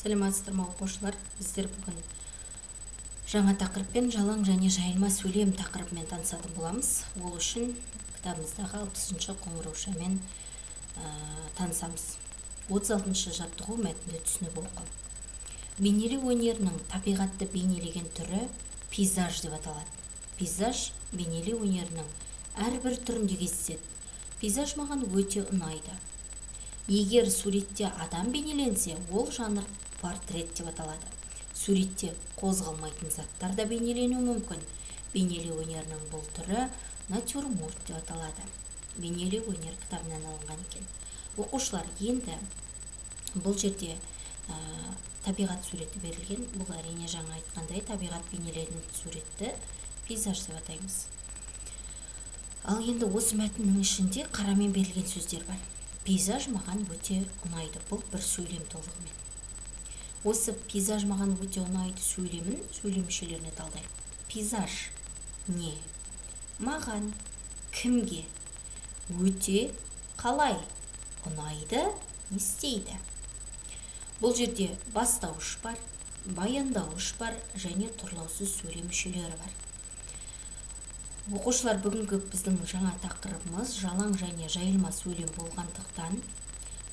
Сәлеметсіздер ме, оқушылар! Біздер бүгін жаңа тақырыппен, жалаң және жайылма сөйлем тақырыбымен танысатын боламыз. Ол үшін кітабымыздағы 60-шы қоңыраушамен танысамыз. 36-шы жаттығу: мәтінді түсініп оқы. Бейнелеу өнерінің табиғатты бейнелеген түрі пейзаж деп аталады. Пейзаж бейнелеу өнерінің әрбір түрінде кездеседі. Пейзаж маған өте ұнайды. Егер суретте адам бейнеленсе, ол жанр портрет деп аталады. Суретте қозғалмайтын заттар да бейнеленуі мүмкін. Бейнелеу өнерінің бұл түрі натюрморт деп аталады. «Бейнелеу өнер» кітабынан алынған екен. Оқушылар, енді бұл жерде табиғат суреті берілген. Бұл, әрине, жаңа айтқандай, табиғат бейнеленетін суретті пейзаж деп атаймыз. Ал енді осы мәтіннің ішінде қарамен берілген сөздер бар. «Пейзаж маған өте ұнайды» – бұл бір сөйлем толығымен. Осы «Пейзаж маған өте ұнайды» сөйлемін сөйлем мүшелеріне талдайық. Пейзаж не? Маған кімге? Өте қалай? Ұнайды не істейді? Бұл жерде бастауыш бар, баяндауыш бар және тұрлаусыз сөйлем мүшелері бар. Оқушылар, бүгінгі біздің жаңа тақырыбымыз жалаң және жайылма сөйлем болғандықтан,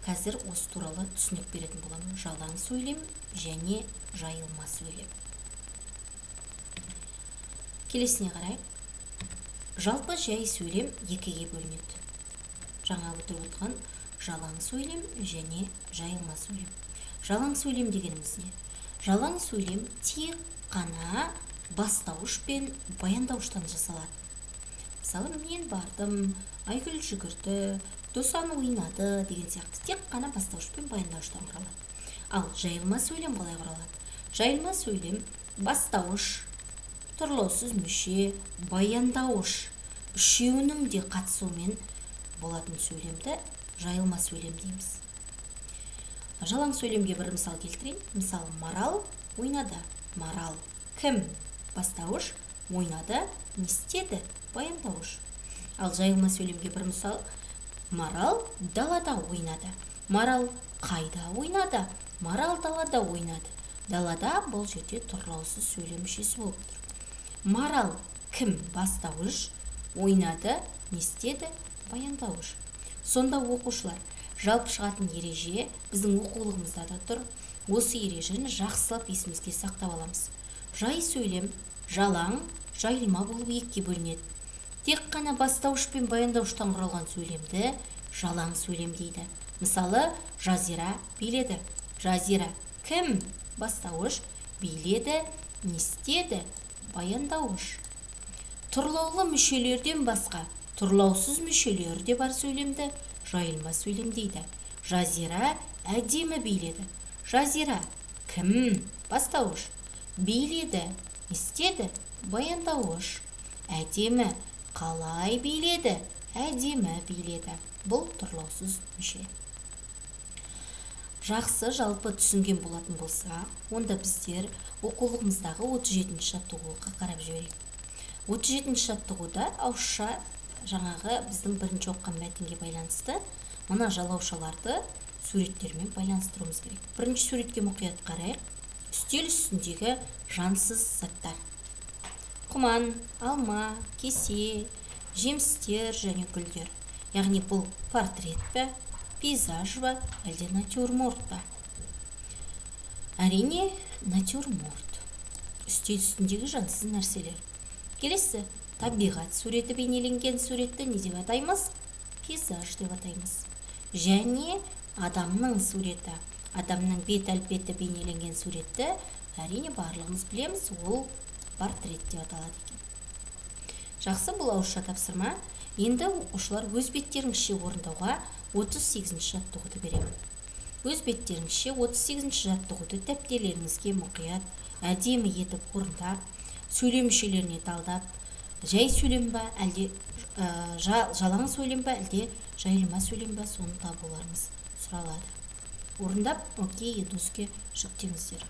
қазір осы туралы түсінік беретін боламын: жалаң сөйлем және жайылма сөйлем. Келесіне қарайық. Жалпы, жай сөйлем екіге бөлінеді: жаңа өтіп отырған жалаң сөйлем және жайылма сөйлем. Жалаң сөйлем дегеніміз не? Жалаң сөйлем тек қана бастауыш пен баяндауыштан жасалады. Мысалы, мен бардым, Айгүл жүгірді, Досан ойнады деген сияқты, тек қана бастауыш пен баяндауыштан құралады. Ал жайылма сөйлем қалай құралады? Жайылма сөйлем бастауыш, тұрлаусыз мүше, баяндауыш үшеуінің де қатысуымен болатын сөйлемді жайылма сөйлем дейміз. Жалаң сөйлемге бір мысал келтірейін. Мысалы, Марал ойнады. Марал кім? Бастауыш. Ойнады не істеді? Баяндауыш. Ал жайылма сөйлемге бір мысал: Марал далада ойнады. Марал қайда ойнады? Марал далада ойнады. Далада бұл жерде тұрлаусыз сөйлем мүшесі болып тұр. Марал кім? Бастауыш. Ойнады не істеді? Баяндауыш. Сонда, оқушылар, жалпы шығатын ереже біздің оқулығымызда да тұр. Осы ережені жақсылап есімізге сақтап аламыз. Жай сөйлем жалаң, жайылма болып екіге бөлінеді. Тек қана бастауыш пен баяндауыштан құралған сөйлемді жалаң сөйлем дейді. Мысалы, Жазира биледі. Жазира кім? Бастауыш. Биледі не істеді? Баяндауыш. Тұрлаулы мүшелерден басқа тұрлаусыз мүшелері де бар сөйлемді жайылма сөйлем дейді. Жазира әдемі биледі. Жазира кім? Бастауыш. Биледі не істеді? Баяндауыш. Әдемі қалай биледі? Әдемі биледі – бұл тұрлаусыз мүше. Жақсы, жалпы түсінген болатын болса, онда біздер оқулығымыздағы 37 жаттығуға қарап жіберейік. 37 жаттығуда ауызша, жаңағы біздің бірінші оқыған мәтінге байланысты мына жалаушаларды суреттермен байланыстыруымыз керек. Бірінші суретке мұқият қарайық. Үстел үстіндегі жансыз заттар: құман, алма, кесе, жемістер және гүлдер. Яғни бұл портрет пе, пейзаж ба, әлде натюрморт па? Әрине, натюрморт. Үстел үстіндегі жансыз нәрселер. Келесі, табиғат суреті бейнеленген суретті не деп атаймыз? Пейзаж деп атаймыз. Және адамның суреті, адамның бет әлпеті бейнеленген суретті, әрине, барлығымыз білеміз, ол портрет деп аталады екен. Жақсы, бұл ауызша тапсырма. Енді, оқушылар, өз беттеріңізше орындауға 38 жаттығуды беремін. Өз беттеріңізше 38 жаттығуды дәптерлеріңізге мұқият, әдемі етіп орындап, сөйлем мүшелеріне талдап, жай сөйлем ба, әлде жалаң сөйлем ба, әлде жайылма сөйлем ба, соны табуларыңыз сұралады. Орындап, Окей Едуске жүктеңіздер.